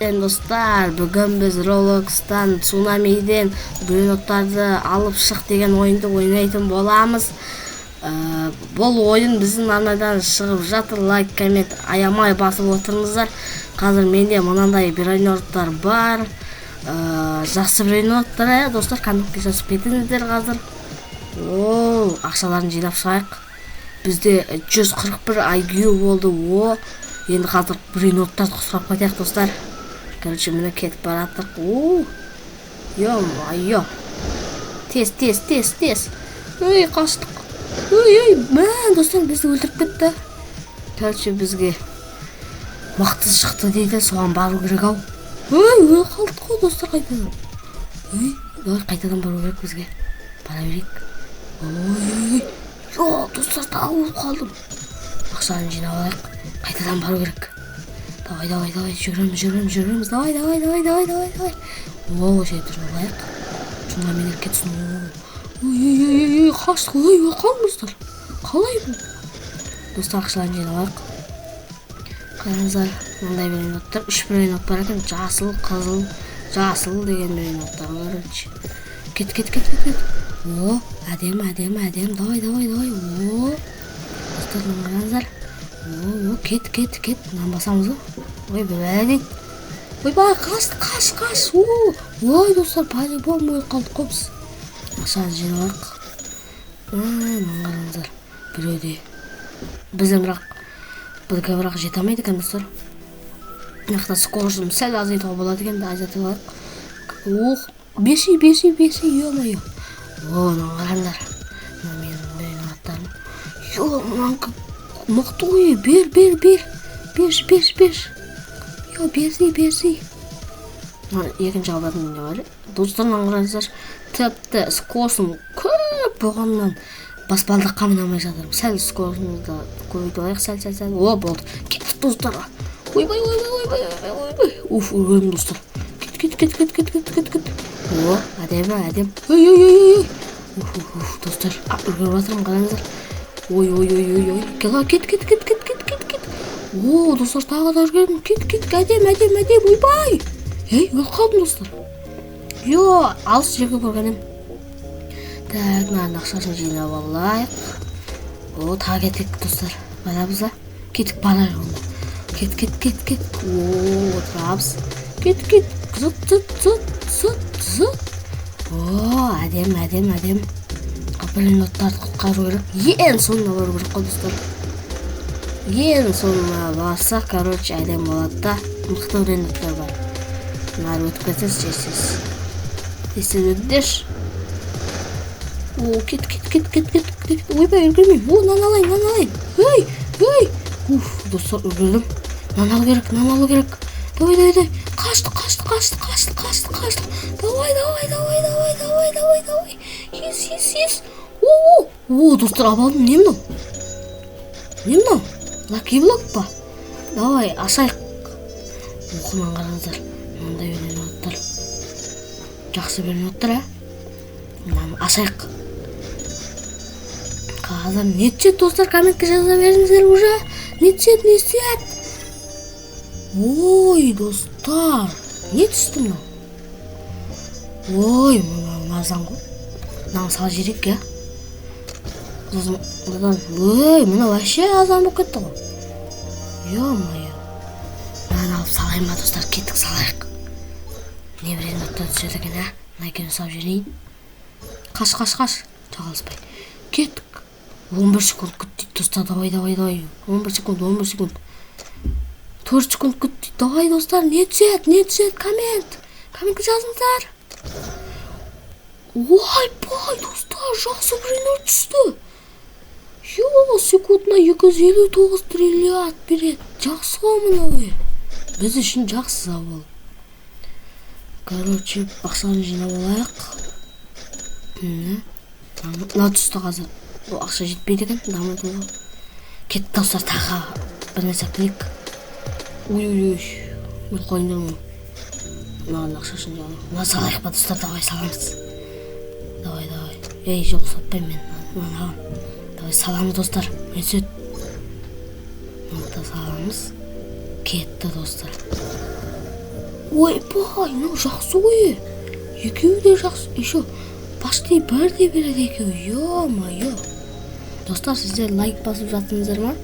Достар, бүгін біз Роблокстан цунамиден брейнроттарды алып шық деген ойынды ойнайтын боламыз. Бұл ойын біздің арнадан шығып жатыр. Лайк, коммент аямай басып отырыңыздар. Қазір менде мынандай брейнроттар бар. Жақсы брейнроттар, иә, достар, комментке жазып кетіңіздер қазір. О, ақшаларын жинап шығайық. Бізде 141 IQ болды. О, енді қазір брейнроттарды құтқарып кетейік, достар. Короче, міне, кетіп бара жатырық. О, ё-моё, тез, тез, тез, тез! Ой, қаштық! Ой, ой, мә, достар, бізді өлтіріп кетті. Короче, бізге мықты шықты дейді, соған бару керек ау. Ой, өліп қалдық қой, достар, қайтадан. Ой, давай, қайтадан бару керек бізге, бара берейік. Ой, ой, ой, достар, тағы өліп қалдым. Ақшаны жинап алайық, қайтадан бару керек. Давай, давай, давай, жүгіреміз, жүгіреміз, жүгіреміз. Давай, давай, давай, давай, давай, давай! О, жерде жолайық, цунамилер кетсін. Ой, ой, ой, ой, қаштық! Ой, өліп қалдым, достар. Қалай бұл? Достар, ақшаларын жинап алайық. Қараңыздар, мынандай брейнроттар, үш брейнрот бар екен: жасыл, қызыл, жасыл деген брейнроттар. Короче, кет, кет, кет, кет, кет! О, әдемі, әдемі, әдемі! Давай, давай, давай! О, достар, мына қараңыздар. О, кет, кет, кет! Мынаны басамыз ба? Ой, бля дейді. Ойбай, қаш, қаш, қаш! О, ой, достар, по любому өліп қалдық қой біз. Ақшаны жинап алайық. Мынаны қараңыздар, біреуде бізден, бірақ бізге, бірақ жете алмайды екен, достар. Мына жақта скоростьін сәл азайтуға болады екен, азайтып алайық. Ох, берші, берші, берші! Ё-моё! О, мынаны қараңдар, мына менің брейнроттарым. Ё, мынанікі мықты ғой! Бер, бер, бер, берші, берші, берші! Ё, берсей, берсей! Мына екінші қабатында не бар, достар? Мынаны қараңыздар, тіпті скоростым көп болғаннан баспалдаққа міне алмай жатырмын. Сәл скоростымызды көбейтіп алайық, сәл, сәл, сәл. О, болды, кеттік, достар! Ойбай, ойбай, ойбай, ойбай, ойбай! Уф, үлгердім, достар. Кет, кет, кет, кет, кет, кет, кет, кет! О, әдемі, әдемі! Ой, ой, ой, ой! Уф, уф, уф, достар, үлгеріп жатырмын, қараңыздар. Ой, ой, ой, ой, ой! Кел, кет, кет, кет, кет, кет, кет, кет! О, достар, тағы да үлгердім. Кет, кет! Әдемі, әдемі, әдемі! Ойбай, ей, өліп қалдым, достар. Йо, алыс жерге көрген едім. Так, мынаның ақшасын жинап алайық. О, тағы кеттік, достар. Барамыз ба? Кеттік, барайық онда. Кет, кет, кет, кет! О, отырамыз. Кет, кет! Зыт, зыт, зыт, зыт, зыт! О, әдемі, әдемі, әдемі! Брейнроттарды құтқару керек. Ең соңына бару керек қой, достар. Ең соңына барсақ, короче, әдемі болады да. Мықты брейнроттар бар. Мынары өтіп кетсеңіз, тез, тез, тез өтіңдерші. О, кет, кет, кет, кет, кет, кет! Ойбай, үлгермеймін. О, мынаны алайын, мынаны алайын! Ей, ей! Уф, достар, үлгердім. Мынаны алу керек, мынаны алу керек! Давай, давай, давай! Қаштық, қаштық, қаштық, қаштық, қаштық, қаштық! Давай, давай, давай, давай, давай, давай, давай! Ес, ес, ес! О, о, о, достар, алып алдым. Не мынау? Не мынау? Лаки блок па? Давай, ашайық. Ох, мынаны қараңыздар, мынандай брейнроттар, жақсы брейнроттар, ә. Мынаны ашайық. Қазір не түседі, достар? Комментке жаза беріңіздер уже. Не түседі, не түседі? Ой, достар, не түсті мынау? Ой, мынау арзан ғой, мынаны салып жіберейік, иә. Сосын одан, ой, мынау вообще арзан болып кетті ғой. Ё-моё, мынаны алып салайын ба, достар? Кеттік, салайық. Не брейнроттар түседі екен, ә? Мына екеуін салып жіберейін. Қаш, қаш, қаш, жағаласпай кеттік. 11 секунд күт дейді, достар. Давай, давай, давай! 11 секунд, 11 секунд, 4 секунд күт дейді. Давай, достар, не түседі, не түседі? Коммент, комментке жазыңыздар. Ойбай, достар, жақсы брейнрот түсті! Ё, секундына 259 триллиард береді. Жақсы ғой мынау, біз үшін жақсы бұл. Короче, ақшаны жинап алайық. Міне, мынау түсті қазір. Ол ақша жетпейді екен дамытуға. Кетті, достар, тағы бір нәрсе алып. Ой, ой, ой, өліп қалайын дедім ғой. Мынаның ақшасын мына салайық па, достар? Давай, саламыз. Давай, давай! Ей, жоқ, сатпаймын мен, мынаны аламын. Давай, саламыз, достар. Не түседі? Мынаны да саламыз. Кетті, достар. Ойбай, мынау жақсы ғой. Екеуі де жақсы. Еще почти бірдей береді екеуі. Ё-моё. Достар, сіздер лайк басып жатсыңыздар ма?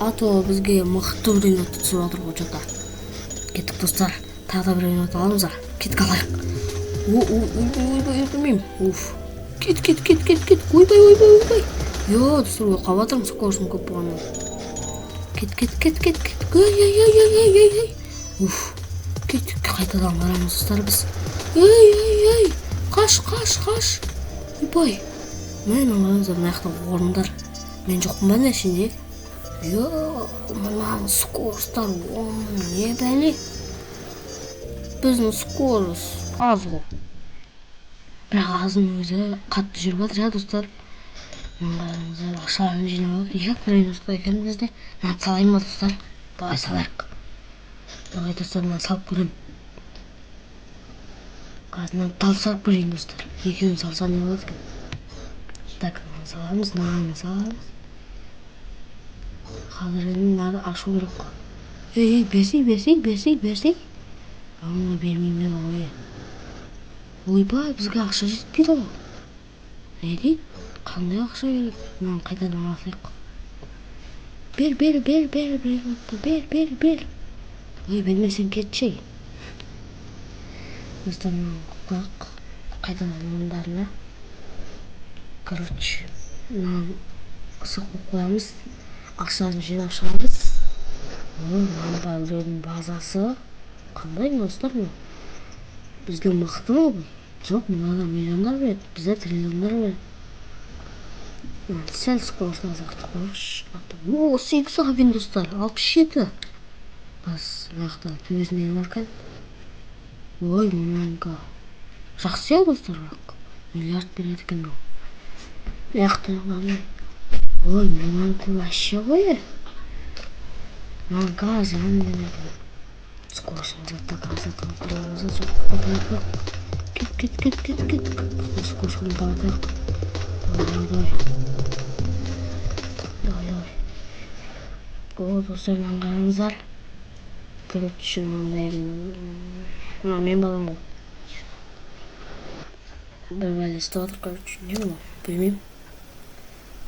А то бізге мықты брейнрот түсіп жатыр ғой что-то. Кеттік, достар. Тағы да брейнрот аламыз. Кеттік, алайық. Ойбай, өлмеймін. Уф. Кет, кет, кет, кет, кет. Ойбай, ойбай, ойбай. Йо, достар, өліп қалып жатырмын, скоростым көп болғаннан. Кет, кет, кет, кет, кет. Ей, ей, ей, ей, ей, ей, ей. Уф. Кет, қайтадан барамыз, достар, біз. Ей, ей, ей. Қаш, қаш, қаш. Ойбай. Міне, қараңыздар, мына жақта орындар. Мен жоқпын ба не ішінде? Йо, мынаның скоростар, оның не бәле? Біздің скорость аз ғой. Бірақ аздың өзі қатты жүріп жатыр, иә, достар. Мына қараңыздар, ақшаны жинап алып, екі брейнрот екен бізде. Мынаны салайын ба, достар? Давай салайық. Давай, достар, мынаны салып көремін. Қазір мынаны тал салып көрейін, достар. Екеуін салса не болады екен? Так, мынаны саламыз, мынаны саламыз. Қазір енді мынаны ашу керек қой. Ей, ей, берсей, берсей, берсей, берсей. Ана бермеймін ғой. Ойбай, бізге ақша жетпейді ғой. Не дейді? Қандай ақша керек? Мынаны қайтадан алсайық. Бер, бер, бер, бер, бер, бер, бер, бер. Ой, бермесең кетші. Достар, мынаны қояйық. Қайтадан орындарына. Короче, мынаны қойып қоямыз. Ақшасын жинап шығамыз. Ой, мынаның біреудің базасы. Қандай достар мынау? Бізге мықты ма бұл? Жоқ, мынада миллиондар береді, бізде триллиондар береді. Сәл скоростын азайтып қояйықшы. О, 8 ақ, достар, 67. Бас, мына жақта төбесінде не бар екен? Ой, мынанікі жақсы, иә, достар, бірақ миллиард береді екен мынау. Мына жақта мынандай. Ой, мынанікі вообще ғой. Мына газ береді. Скоростын азайтып. Кет, кет, кет, кет, кет. Скоростын азайтайық. Давай, давай, давай. Давай, давай. О, достар, мынаны қараңыздар. Короче, мынандай мына мен балам ғой. Бір бәле істеп жатыр, короче, не ол, білмеймін.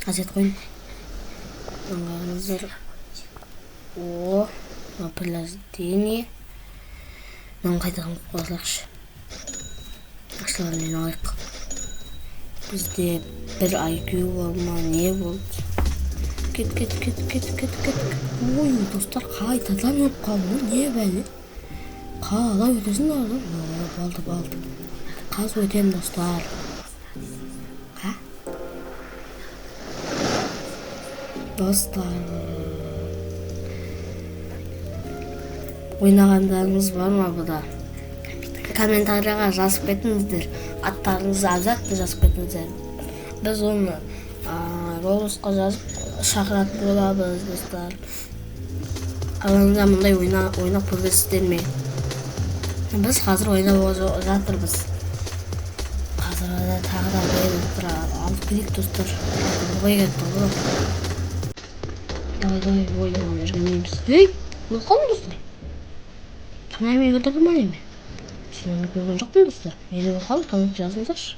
Азайтып қояйын. Мынаны қараңыздар. О, мына приложение. Мынаны қайтадан қоя салайықшы. Ақшаларын алайық. Бізде бір IQ бар ма, не болды? Кет, кет, кет, кет, кет, кет. Ой, достар, қайтадан өліп қалдым ғой, не бәле? Қалай өтесің ары? Болды, болды. Қазір өтемін, достар. А? Достар. Ойнағандарыңыз бар ма бұда? Комментарияға жазып кетіңіздер. Аттарыңызды обязательно жазып кетіңіздер. Біз оны Роблоксқа жазып шақыратын боламыз, достар. Алаңда мындай ойнап көргенсіздер ме? Біз қазір ойнап жатырмыз. Қазір тағы да бір алып келейік, достар. Ой, кетті ғой. Давай, давай, ойнап жүрмейміз. Ей, не қалды, достар? Цунами өлтірді ма неме? Цунами көрген жоқпын, достар. Не деп қалды, коммент жазыңыздаршы.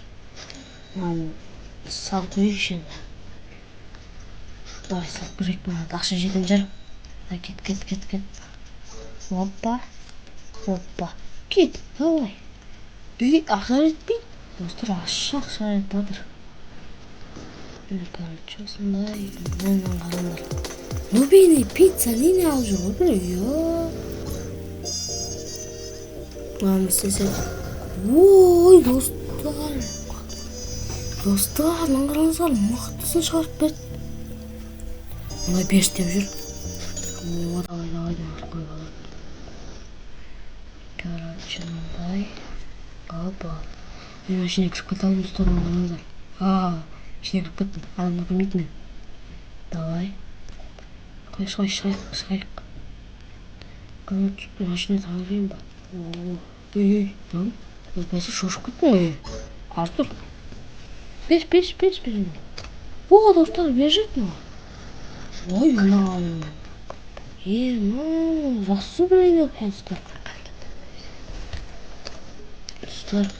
Мынаны салып көрейікші енді. Давай, салып көрейік, мына ақша жететін шығар. Кет, кет, кет, кет. Опа. Опа. Кет, давай. Үй, ақша жетпейді. Достар, ақша жетіп жатыр. Короче, осындай. Мынаны қараңдар. Нубиный пицца не алып жүр ғой біреу. Мынаны істесек. Ой, достар. Достар, мынаны қараңыздар, мықтысын шығарып берді. Мына 5 деп жүр. О, давай, давай, давай, қойып алады. Короче, мындай. Опа. Мен ішіне кіріп кете алдым, достар, мынаны қараңыздар. А, ішіне кіріп кеттім. Адамдар көрмейді мені. Давай. Қой, шығайық, шығайық, шығайық. Короче, мына ішіне тағы кірейін ба? О, ей, ей, бәсе, шошып кеттім ғой. Артур. Бес, бес, бес, бес. О, достар, бежит мына. Ой, мына. Е, мына жақсы біледі достар. Достар,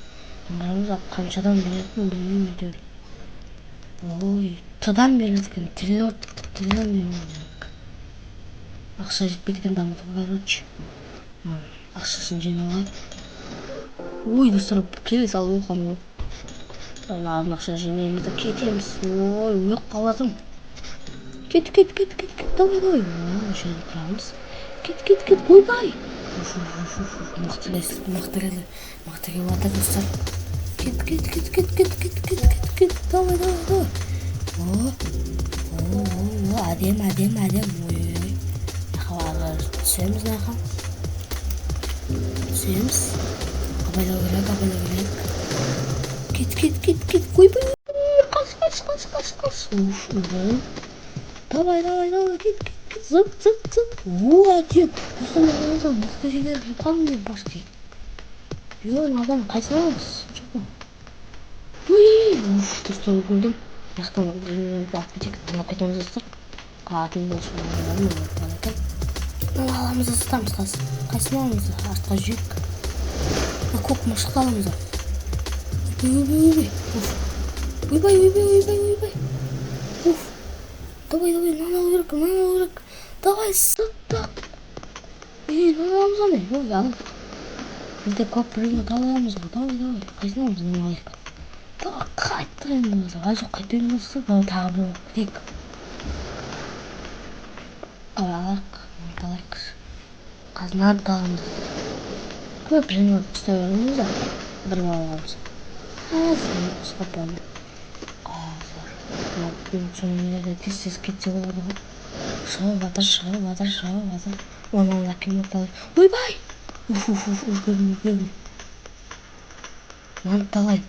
қараңыз, қаншадан беретінін білмеймін әйтеуір. Ой, т-дан беріледі екен, триллион, триллион беру керек. Ақша жетпейді екен дамытуға, короче. Ақшасын жинап алайық. Ой, достар, келе салып оқамын ғой. Мына ақша жинаймыз да кетеміз. Ой, өліп қалатым. Кет, кет, кет, кет, кет, давай, давай. Осы жерде тұрамыз. Кет, кет, кет, ойбай. Мықты, мықты келді, мықты келіп жатыр, достар. Кет, кет, кет, кет, кет, кет, кет, кет, кет, давай, давай, давай. О, о, о, әдемі, әдемі, әдемі. Ой, ой, ой. Ары түсеміз, мына жаққа түсеміз. Абайлау керек, абайлау керек. Кет, кет, кет, кет, ойбай, қаш, қаш, қаш, қаш, қаш. Уф, давай, давай, давай, кет, кет, кет, зып, зып, зып. О, әдемі. Достар, мына мықты жерлер жүріп қалдым мен почти. Е, мынадан қайсысын аламыз? Ой, уф, достар, көрдім. Мына жақтан алып кетейік, алып кетеміз, достар. Қалатын болсын, бар екен. Мынаны аламыз да сатамыз қазір. Қайсысын аламыз? Артқа жүрейік. Мына көк машықты аламыз. Ойбай, ойбай, ойбай. Уф. Ойбай, ойбай, ойбай, ойбай. Уф. Давай, давай, мынаны алу керек, мынаны алу керек. Давай, саттық. Ей, мынаны аламыз ане. Ой, алайық. Бізде көп предмет ала аламыз ғой. Давай, давай. Қайсысын аламыз? Мынаны алайық. Давай, қайттық енді. Ай, жоқ, қайтпаймыз, достар. Давай, тағы бір кетейік. Давай, алайық. Мынаны алайық. Қазір мынаны да аламыз. Көп предмет ұстай бермейміз да. Бір аламыз. Қазір ұстап. Қазір. Сонымен тез тез кетсе болады ғой. Шығып жатыр, шығып жатыр, шығып жатыр. Оны лаки. Ойбай! Уф, уф, уф, үлгердім, үлгердім. Мынаны да алайын.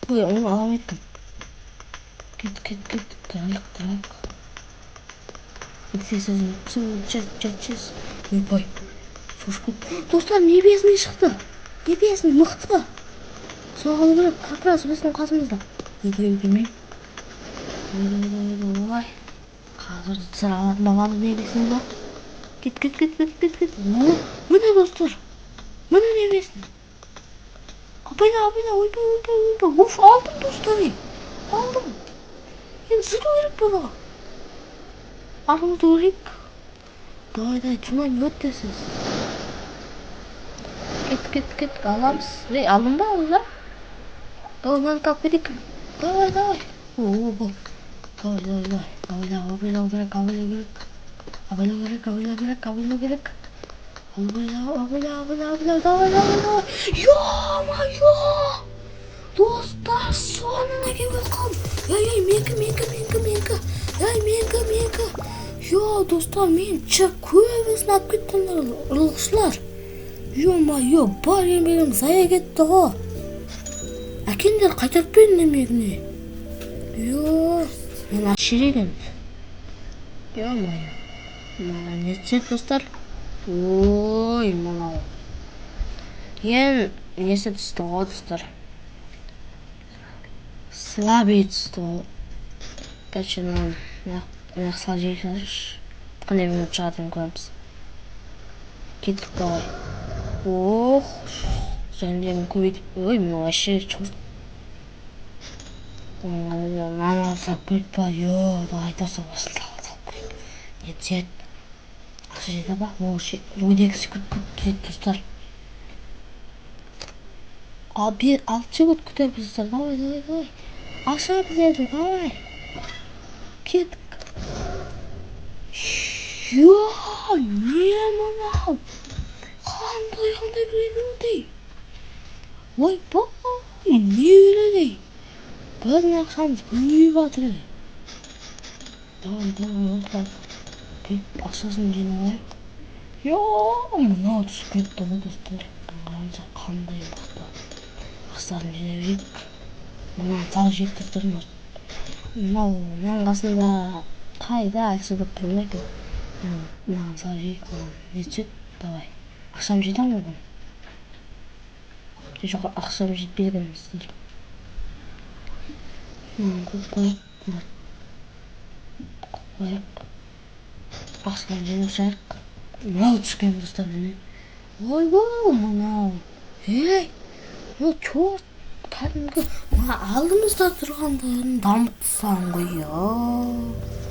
Ой, оны ала алмай. Кет, кет, кет, тұрайық, тұрайық. Тез, тез, тез, тез. Ойбай, шошып кеттім. Достар, небесный шықты, небесный мықты, соны алу керек. Как раз біздің қасымызда. Ойбай, үлгермеймін. Ой, ой, ой, қазір достар алатын боламыз небесныйды. Кет, кет, кет, кет, кет, кет. О, міне, достар, міне небесный. Абайла, абайла. Ойбай, ойбай, ойбай. Уф, алдым, достар, алдым. Енді зыту керек бұны. Артымызды көрейік. Давай, давай, цунами өте тез. Кет, кет, кет, аламыз. Ей, алдың ба уже? Давай, мынаны алып кетейік. Давай, давай. О, болды. Давай, давай, давай, давай, давай. Абайлау керек, абайлау керек, абайлау керек, абайлау керек, абайлау керек. Абайлау, абайлау, абайлау, абайлау. Давай, давай, давай. Ё-моё, достар, соңына келіп қалдым. Ей, ей, менікі, менікі, менікі, менікі. Ей, менікі, менікі. Ё, достар, мен көбісін алып кетті ұрлықшылар. Ё-моё, бар еңбегім зая кетті ғой. Әкеңдер, қайтарып беріңдер мені. Ё, мен ашыр енді. Ё-моё, маған не түседі, достар? Ой, мынау ең несі түсті ғой, достар, слабый түсті ғой. Короче, мынаны мына салып жей салайыншы, қандай минут шығатынын көреміз. Кеттік, давай. Ох, және көбейтіп. Ой, мынау вообще черт. Мынаны алсақ керек па? Ё, давай, достар, осыны салып көрейік, не түседі. Ақша жете ма? 12 секунд күтеді, достар. Ал 6 секунд күтеміз, достар. Давай, давай, давай, ақша бізеді. Давай, кеттік. Ё, не мынау? Қандай береді? Ойбай, не береді? Біздің ақшамыз көбейіп жатыр. Давай, давай, достар, ақшасын жинап алайық. Ё, мынау түсіп кетті ғой, достар. Қараңыздар, қандай мықты. Ақшасын жинай берейік. Мынаны салып жейік, достар. Мынау мынаның қасында қайда әлсіз болып тұр ма екен? Мынаған салып жейік. Не түседі? Давай, ақшам жете ма бұған? Жоқ, ақшам жетпейді екен, достар. Мынаны қойып қояйық, қойып қояйық, ақшаны жинап шығайық. Мынау түскен, достар, міне. Ойбай, мынау. Ей, Ну, черт, кәдімгі мына алдымызда тұрғандарын дамытсаң ғой, иә.